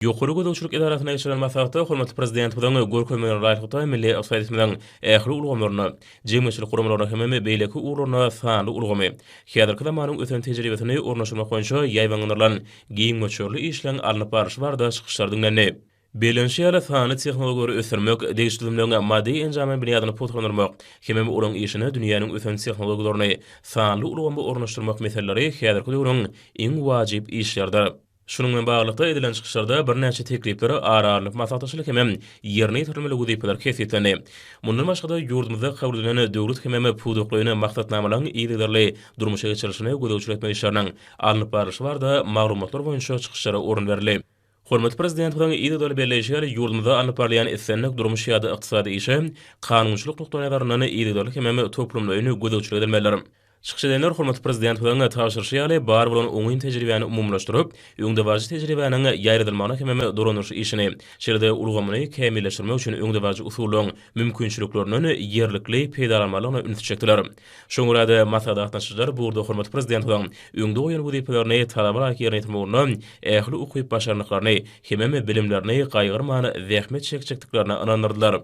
Ýokary gözegçilik edarasynda geçirilen maslahatda hormatly Prezidentimiziň görkezmelerine laýyklykda milli ykdysadyýetimiziň ähli ulgamlarynda, jemgyýetçilik guramalaryna hemem beýleki ugurlarynda sanly ulgamy, häzirki zamanyň ösen tejribesini ornaşdyrmak boýunça ýaýbaňlandyrylan giň möçberli işleň alnyp barlyşy barada çykyşlar diňlendi. Bellenişi ýaly, sanly tehnologiýalary ösdürmek, degişli düzümleň maddy-enjamlaýyn binýadyny pugtalandyrmak hemem olaryň işine dünýäniň ösen tehnologiýalaryny, sanly ulgamy ornaşdyrmak meseleleri häzirki döwrüň iň wajyp işleridir. Şunuň bilen baglylykda, edilen çykyşlarda birnäçe teklipler ara alnyp maslahatlaşyldy hemem ýerine ýetirilmeli wezipeler kesgitlendi. Mundan başga-da, ýurdumyzda kabul edilen döwlet hemem pudaklaýyn maksatnamalaryň yzygiderli durmuşa geçirilişine gözegçilik etmek işleriniň alnyp barlyşy barada maglumatlar boýunça çykyşlara orun berildi. Hormatly Prezidentimiziň yzygiderli belleýşi ýaly, ýurdumyzda alnyp barylýan islendik durmuş ýa-da ykdysady işe kanunçylyk nukdaýnazaryndan yzygiderli hemem toplumlaýyn gözegçilik edilmelidir. Çykyş edenler hormatly Prezidentimiziň tabşyryşy ýaly, bar bolan oňyn tejribäni umumylaşdyryp, öňdebaryjy tejribäniň ýaýradylmagyna hemem dolandyryş işini, şeýle-de ulgamyny kämilleşdirmek üçin öňdebaryjy usullaryň mümkinçiliklerinden ýerlikli peýdalanmalygyna ünsi çekdiler. Şoňa görä-de, maslahata gatnaşyjylar bu ugurda hormatly Prezidentimiziň öňde goýan wezipelerini talaba laýyk ýerine ýetirmek ugrunda ähli ukyp-başarnyklaryny hemem bilimlerini gaýgyrman zähmet çekjekdiklerine ynandyrdylar.